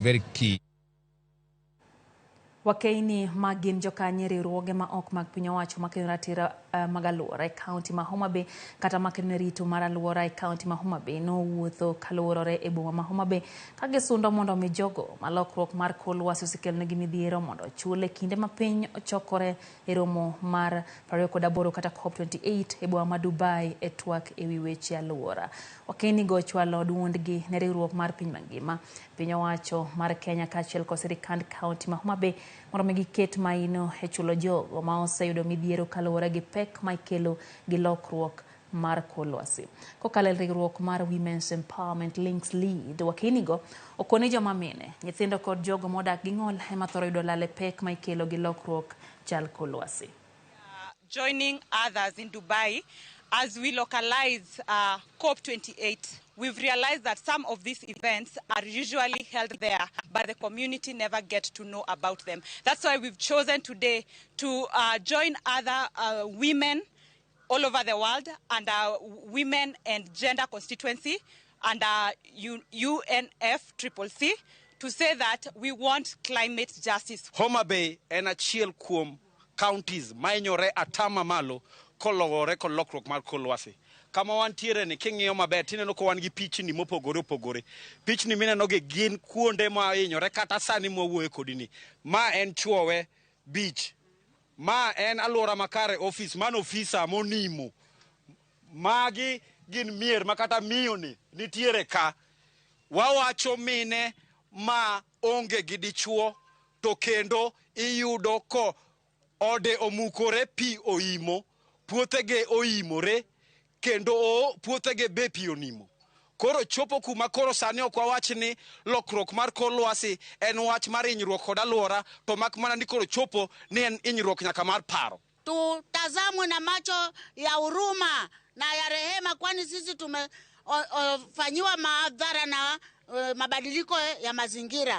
Very key. Wakeini ma gin jokanyo e riwruoge ma ok mag piny owacho makedo ratiro mag alwora e kaunti ma Homa Bay kata makedo ne rito mar alwora e kaunti ma Homa Bay nowuotho kaluworore e boma ma Homa Bay ka gisundo mondo omi jogo ma lokruok mar kor lwasi osekelonegi midhiero mondo ochul e kinde ma piny ochokore e romo mar 28 kata COP28 e boma ma Dubai e twak ewi weche alwora. Wakeini go ochwalo duondgi ne riwruok mar piny mangima, piny owacho mar Kenya kaachiel kod sirikand kaunti ma Homa Bay mondo mi giket maino e chulo jogo ma oseyudo midhiero kaluwore gi pek ma ikelo gi lokruok mar kor lwasi. Kokalo e riwruok mar Women's Empowerment Links Lead, wakeini go okoni joma mine, nyithindo kod jogo modak gi ng'ol ema thoro yudo lal e pek ma ikelo gi lokruok chal kor lwasi. Joining others in Dubai as we localize COP28. We've realized that some of these events are usually held there, but the community never get to know about them. That's why we've chosen today to join other women all over the world and women and gender constituency and UNFCCC to say that we want climate justice. Homa Bay en achiel kuom counties mahinyore atama malo koluwore kod lokruok mar kor lwasi. Kama wantiere ni king'iyo maber tineno ka wan gi pichni mopogore opogore. Pichni mineno gi gin kuonde ma hinyore kata sani mwawuoye kodi ni. Ma en Chuowe Beach. Ma en alwora makare office, mano ofisa monimo. Magi gin mier ma kata miyo ni nitiere ka. Wawacho mine ma onge gi dichuo to kendo iyudo ko ode omukore pi oimo, puothege oimore, kendo puothege be pi onimo. Koro chopo kuma koro sani ok wawach ni lokruok mar kor lwasi en wach mar hinyruok kod alwora, to mak mana ni koro chopo ni en hinyruok nyaka mar paro. Tutazamwe na macho ya huruma na ya rehema, kwani sisi tumefanyiwa madhara na mabadiliko ya mazingira.